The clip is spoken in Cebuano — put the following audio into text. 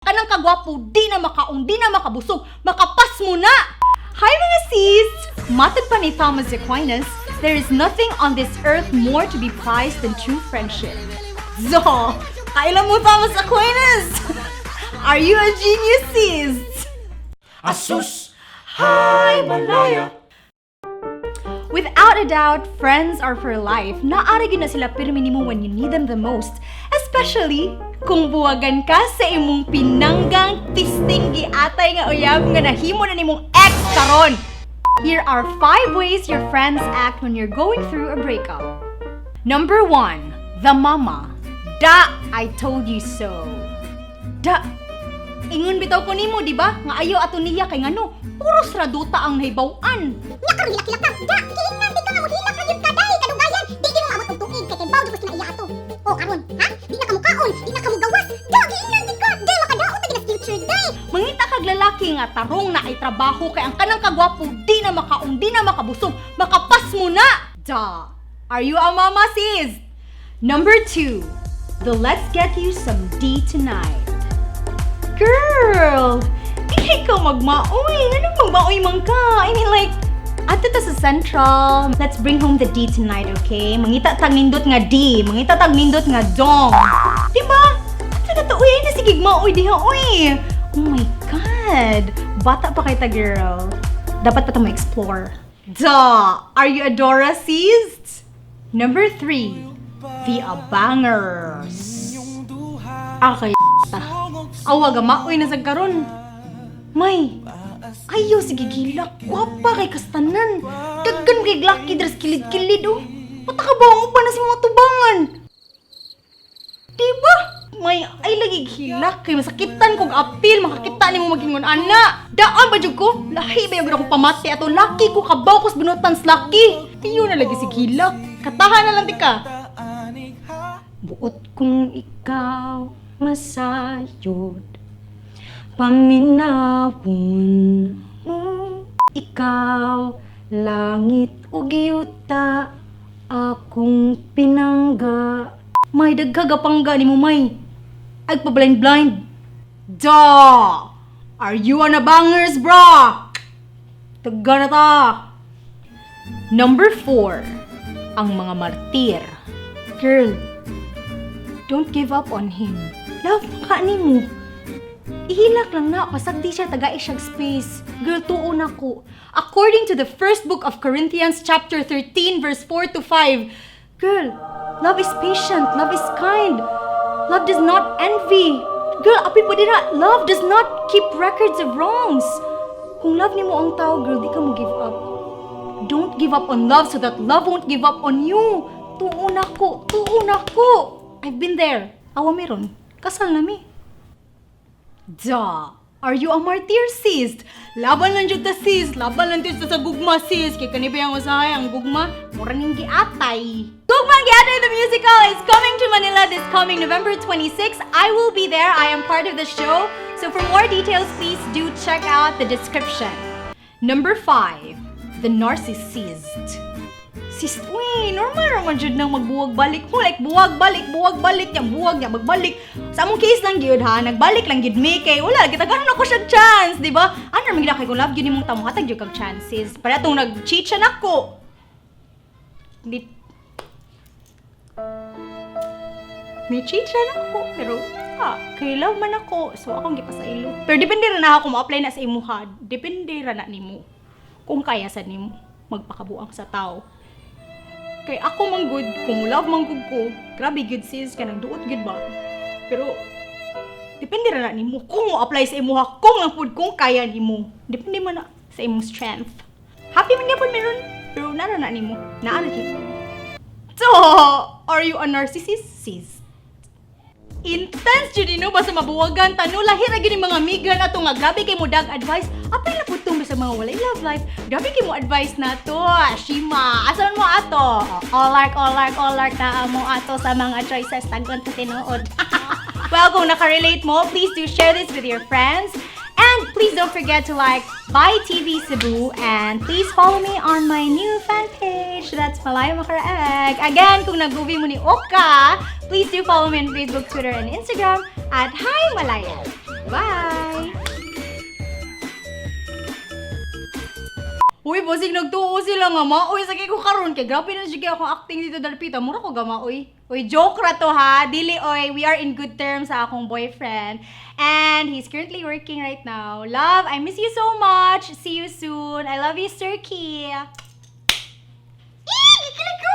Kanang kagwapo, di na makaong, di na makabusog, makapas mo na! Hi, mga sis! Matod pa ni Thomas Aquinas, there is nothing on this earth more to be prized than true friendship. So, kailan mo, Thomas Aquinas? Are you a genius, sis? Asus! Hi, Malaya! Without a doubt, friends are for life. Naa ra gyud na sila pirmi nimo when you need them the most. Especially kung buwagan ka sa imong pinanggang tisting giatay nga uyab nga nahimo na nimong ex karon. Here are five ways your friends act when you're going through a breakup. Number 1, the mama. "Da, I told you so." Da, ingon bitaw ko nimo, di ba? Nga ayo ato niya kay ngano, puros raduta ang nahibaw-an. Nya karon hilak-hilak ka. Da, giingnan di ka nga mohilak ra gyud ka dai kadugayan. Di gyud mo maabot og tuig kay kay gyud ko na iya ato. O karon, ha? Di na ka mukaon, di na ka mugawas. Da, giingnan di ka. Di makadaot na gyud sa future dai. Mangita kag lalaki nga tarong na ay trabaho kay ang kanang kagwapo di na makaong, di na makabusog, makapas mo na! Da! Are you a mama, sis? Number 2, the "Let's get you some D tonight." Girl! Di ka magmaoy! Anong magmaoy man ka? I mean, like, adto ta sa Central. Let's bring home the D tonight, okay? Mangita tag nindot nga D. Mangita tag nindot nga dong. Diba? Adto na to, uy, ay na sige maoy diha, uy. Oh my God! Bata pa kay ta, girl. Dapat pa ta mo explore. Duh! Are you a Dora, sis? Number 3, the abangers. Okay, ta. Awa ga maoy na sa karon. May, ayo sige gilak, gwapa kay kastanan. Daghan kay laki dres kilid-kilid, oh. Mata ka ba ang uban na sa mga tubangan? Diba? May ay lagi hilak kay masakitan kog apil makakita nimo magingon ana. Daan ba jud ko? Lahi ba yung akong pamati ato laki ko kabaw ko sa binutan sa laki. Tiyo na lagi sig hilak. Katahan na lang di ka. Buot kong ikaw masayod, paminawon mo. Ikaw, langit ug yuta, akong pinangga. May daghaga pangga nimo, may. Ay pa blind blind. Da! Are you an abangers, bra? Taga na ta. Number 4, ang mga martir. Girl, don't give up on him. Love ka nimo. Ihilak lang na, pasagdi siya, taga siyag space. Girl, tuo na ko. According to the first book of Corinthians chapter 13 verse 4 to 5, girl, love is patient, love is kind. Love does not envy. Girl, apil pa dira, love does not keep records of wrongs. Kung love nimo ang tao, girl, di ka mo give up. Don't give up on love so that love won't give up on you. Tuo na ko, tuo na ko. I've been there. Awa meron. Kasal na mi. Da! Are you a martyr, sis? Laban lang jud ta, sis. Laban lang jud ta sa gugma, sis. Kay kani ba yung usahay ang gugma? Mura ning giatay. Gugmang Giatay the Musical is coming to Manila this coming November 26. I will be there. I am part of the show. So for more details, please do check out the description. Number 5, the narcissist. Sis, uy, normal naman jud nang magbuwag balik mo. Like, buwag balik, buwag balik, niya, buwag niya, magbalik. Sa among case lang gyud ha, nagbalik lang gyud mi kay wala, kita ganon ako siya chance, di ba? Ano naman gyud kay kung love gyud nimong tamo, hatag gyud kag chances. Para atong nag-cheat siya nako. Di ni cheat siya nako, pero kay love man ako, so akong gipasailo. Pero depende ra na ako mo-apply na sa imuha. Depende ra na nimo. Kung kaya sa nimo magpakabuang sa tao. Kay ako man gud, kung love man gud ko, grabe gud, sis, kanang duot gud ba. Pero depende ra na nimo kung mo apply sa imuha, kung lang pud kung kaya nimo. Depende man na sa imong strength. Happy man gyapon meron, pero nara na nimo. Naa na jud. So, are you a narcissist, sis? Intense jud no basta mabuwagan ta no, lahi ra gyud ni mga migan ato nga grabe kay mo dag advice. Apil na pud tong sa mga walay love life, grabe kay mo advice na to. Shima, asan mo ato? All like, all like, all like na mo ato sa mga choices tagon sa tinuod. Well, kung nakarelate mo, please do share this with your friends. And please don't forget to like Bye TV Cebu and please follow me on my new fan page. That's Malaya Macaraeg. Again, kung nag-movie mo ni Oka, please do follow me on Facebook, Twitter, and Instagram at Hi Malaya. Bye! Uy, basig nagtuo sila nga maoy sa ko karon kay grabe na jud kay akong acting dito dalpita. Mura ko gamaoy. Uy, joke ra to ha. Dili oy, we are in good terms sa akong boyfriend. And he's currently working right now. Love, I miss you so much. See you soon. I love you, Sir Key. Eh, gikilig ko.